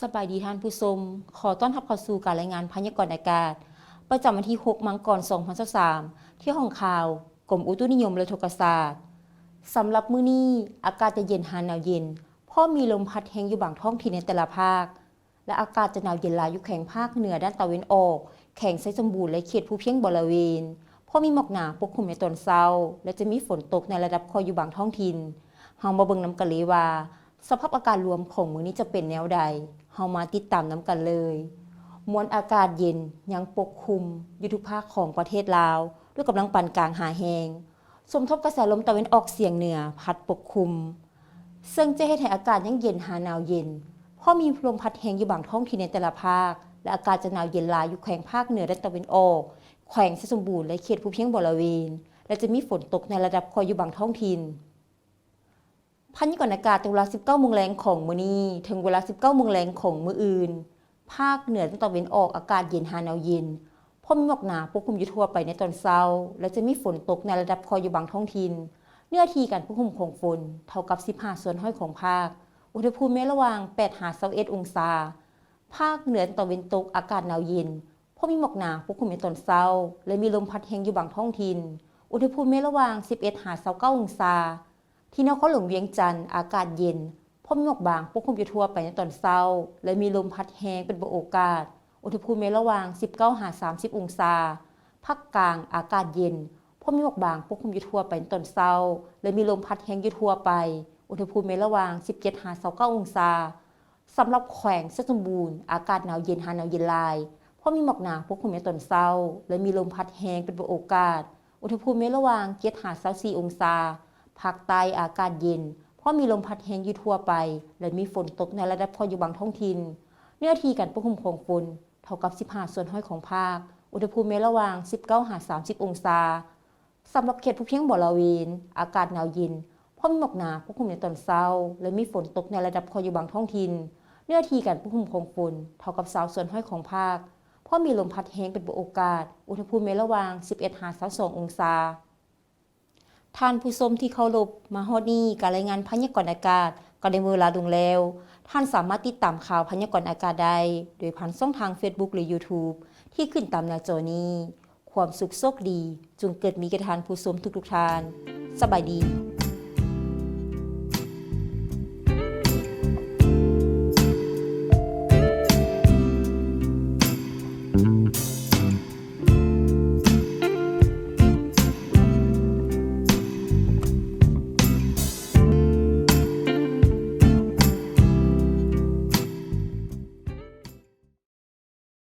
ສະບາຍດີທ່ານຜູ້ຊົມ, ຂໍຕ້ອນຮັບເຂົ້າສູ່ການລາຍງານພະຍາກອນອາກາດ ປະຈຳວັນທີຫົກ ມັງກອນ ສອງພັນຊາວສາມ ທີ່ຫ້ອງຂ່າວ ກົມອຸຕຸນິຍົມ ແລະ ອຸທົກກະສາດ. ສຳລັບມື້ນີ້ ອາກາດຈະເຢັນຫາໜາວເຢັນ, ພ້ອມມີລົມພັດແຮງຢູ່ບາງທ້ອງຖິ່ນໃນແຕ່ລະພາກ ແລະ ອາກາດຈະໜາວເຢັນຫຼາຍຢູ່ແຂວງພາກເໜືອດ້ານຕາເວັນອອກ, ແຂວງໄຊສົມບູນ ແລະ ເຂດພູພຽງບໍລະເວນ, ພ້ອມມີໝອກໜາປົກຄຸມໃນຕອນເຊົ້າ ແລະ ຈະມີຝົນຕົກໃນລະດັບຄ່ອຍຢູ່ບາງທ້ອງຖິ່ນ. ເຮົາມາເບິ່ງນຳກັນເລີຍວ່າ ສະພາບອາກາດລວມຂອງມື້ນີ້ຈະເປັນແນວໃດ? ເຮົາມາຕິດຕາມນຳກັນເລີຍ. ມວນອາກາດເຢັນຍັງປົກຄຸມຢູ່ທຸກພາກຂອງປະເທດລາວ ດ້ວຍກຳລັງປານກາງຫາແຮງ, ສົມທົບກະແສລົມຕາເວັນອອກສຽງເໜືອພັດປົກຄຸມ, ເຊິ່ງຈະເຮັດໃຫ້ອາກາດຍັງເຢັນຫາໜາວເຢັນ, ພ້ອມມີລົມພັດແຮງຢູ່ບາງທ້ອງຖິ່ນໃນແຕ່ລະພາກ ແລະ ອາກາດຈະໜາວເຢັນຫຼາຍຢູ່ແຂວງພາກເໜືອດ້ານຕາເວັນອອກ, ແຂວງໄຊສົມບູນ ແລະ ເຂດພູພຽງບໍລະເວນ ແລະ ຈະມີຝົນຕົກໃນລະດັບຄ່ອຍຢູ່ບາງທ້ອງຖິ່ນ. ພະຍາກອນອາກາດແຕ່ເວລາສິບເກົ້າໂມງແລງຂອງມື້ນີ້ ເຖິງເວລາສິບເກົ້າໂມງແລງຂອງມື້ອື່ນ, ພາກເໜືອດ້ານຕາເວັນອອກອາກາດເຢັນຫາໜາວເຢັນ, ພ້ອມມີໝອກໜາປົກຄຸມຢູ່ທົ່ວໄປໃນຕອນເຊົ້າ ແລະ ຈະມີຝົນຕົກໃນລະດັບຄ່ອຍຢູ່ບາງທ້ອງຖິ່ນ. ເນື້ອທີ່ການປົກຄຸມຂອງຝົນເທົ່າກັບສິບຫ້າສ່ວນຮ້ອຍຂອງພາກ, ອຸນຫະພູມແມ່ນລະຫວ່າງແປດຫາຊາວເອັດອົງສາ. ພາກເໜືອຕາເວັນຕົກອາກາດໜາວເຢັນ, ພໍມີໝອກໜາປົກຄຸມໃນຕອນເຊົ້າ ແລະ ມີລົມພັດແຮງຢູ່ບາງທ້ອງຖິ່ນ, ອຸນຫະພູມແມ່ນລະຫວ່າງສິບເອັດຫາຊາວເກົ້າອົງສາ. ທີ່ນະຄອນຫຼວງວຽງຈັນ ອາກາດເຢັນ, ພໍມີໝອກບາງປົກຄຸມຢູ່ທົ່ວໄປໃນຕອນເຊົ້າ ແລະ ມີລົມພັດແຮງເປັນບາງໂອກາດ, ອຸນຫະພູມແມ່ນລະຫວ່າງສິບເກົ້າຫາສາມສິບອົງສາ. ພາກກາງ ອາກາດເຢັນ, ພໍມີໝອກບາງປົກຄຸມຢູ່ທົ່ວໄປໃນຕອນເຊົ້າ ແລະ ມີລົມພັດແຮງຢູ່ທົ່ວໄປ, ອຸນຫະພູມແມ່ນລະຫວ່າງສິບເຈັດຫາຊາວເກົ້າອົງສາ. ສຳລັບແຂວງໄຊສົມບູນ ອາກາດໜາວເຢັນຫາໜາວເຢັນຫຼາຍ, ພໍມີໝອກໜາປົກຄຸມໃນຕອນເຊົ້າ ແລະ ມີລົມພັດແຮງເປັນບາງໂອກາດ, ອຸນຫະພູມແມ່ນລະຫວ່າງເຈັດຫາຊາວສີ່ອົງສາ. ພາກໃຕ້ອາກາດເຢັນ, ພໍມີລົມພັດແຮງຢູ່ທົ່ວໄປ ແລະ ມີຝົນຕົກໃນລະດັບຄ່ອຍຢູ່ບາງທ້ອງຖິ່ນ. ເນື້ອທີ່ການປົກຄຸມຂອງຝົນເທົ່າກັບສິບຫ້າສ່ວນຮ້ອຍຂອງພາກ, ອຸນຫະພູມແມ່ນລະຫວ່າງສິບເກົ້າຫາສາມສິບອົງສາ. ສຳລັບເຂດພູພຽງບໍລະເວນ ອາກາດໜາວເຢັນ, ພໍມີໝອກໜາປົກຄຸມໃນຕອນເຊົ້າ ແລະ ມີຝົນຕົກໃນລະດັບຄ່ອຍຢູ່ບາງທ້ອງຖິ່ນ. ເນື້ອທີ່ການປົກຄຸມຂອງຝົນເທົ່າກັບຊາວສ່ວນຮ້ອຍຂອງພາກ, ພໍມີລົມພັດແຮງເປັນບາງໂອກາດ, ອຸນຫະພູມແມ່ນລະຫວ່າງສິບເອັດຫາຊາວສອງອົງສາ. ທ່ານຜູ້ຊົມທີ່ເຄົາລົບ, ມາຮອດນີ້ການລາຍງານພະຍາກອນອາກາດກໍໄດ້ເວລາລົງແລ້ວ. ທ່ານສາມາດຕິດຕາມຂ່າວພະຍາກອນອາກາດໄດ້ ໂດຍຜ່ານຊ່ອງທາງເຟສບຸກ ຫຼື ຢູທູບ ທີ່ຂຶ້ນຕາມໜ້າຈໍນີ້. ຄວາມສຸກໂຊກດີ ຈົ່ງເກີດມີແກ່ທ່ານຜູ້ຊົມທຸກໆທ່ານ. ສະບາຍດີ.